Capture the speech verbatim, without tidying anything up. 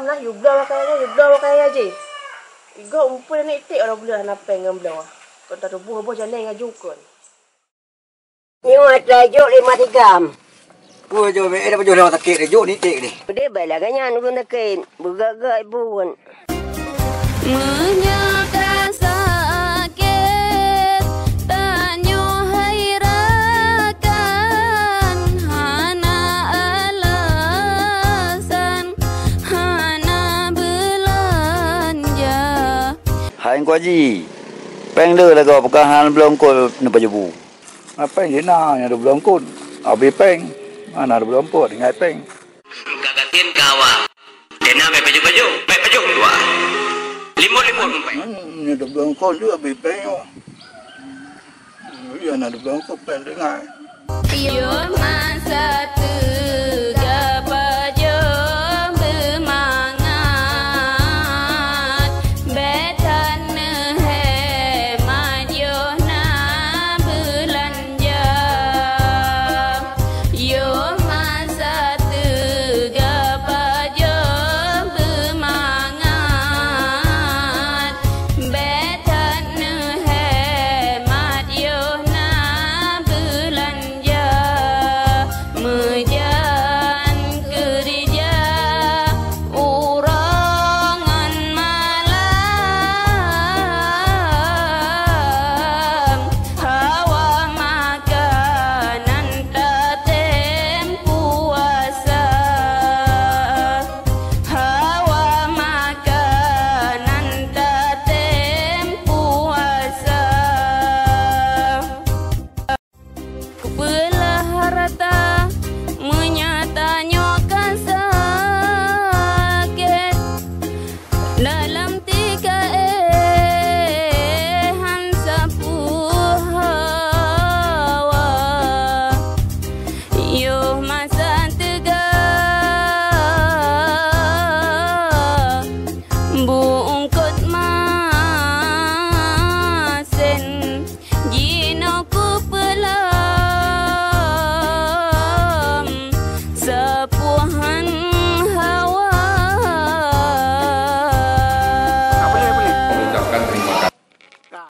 Nah, yue bloe pakai nyan, yue bloe pakai aja. Igoe umpun aneuk iték uroe buleuen hana péng ngon bloe. Kon tatuboh boh jaleng laju kon. Nyoe atra jok lima tiga. Peue jok, eh, dapat jok lewat sakit, jok nitik ni. Udeh baiklah ganyan ulun sakit. Beugak-gak buet. Meunyoe ka sakét, tanyoe hai rakan, hana alasan, hana beulanja. Hai Teungku Haji, péng le lagoe peukahan bloe eungkôt neupajoh bu. Hana péng jih na, nyang dua bloe eungkôt habéh péng. Hana dua bloe eungkôt, tinggai péng. Ka gasien ka awak. Dena mé pajoh-pajoh, mé pajoh dua. Limong-limong. Hmm, nyoe dua bloe eungkôt juga habéh péng nyoe. Hmm, iya na dua bloe eungkôt péng ringai. Yo masa tu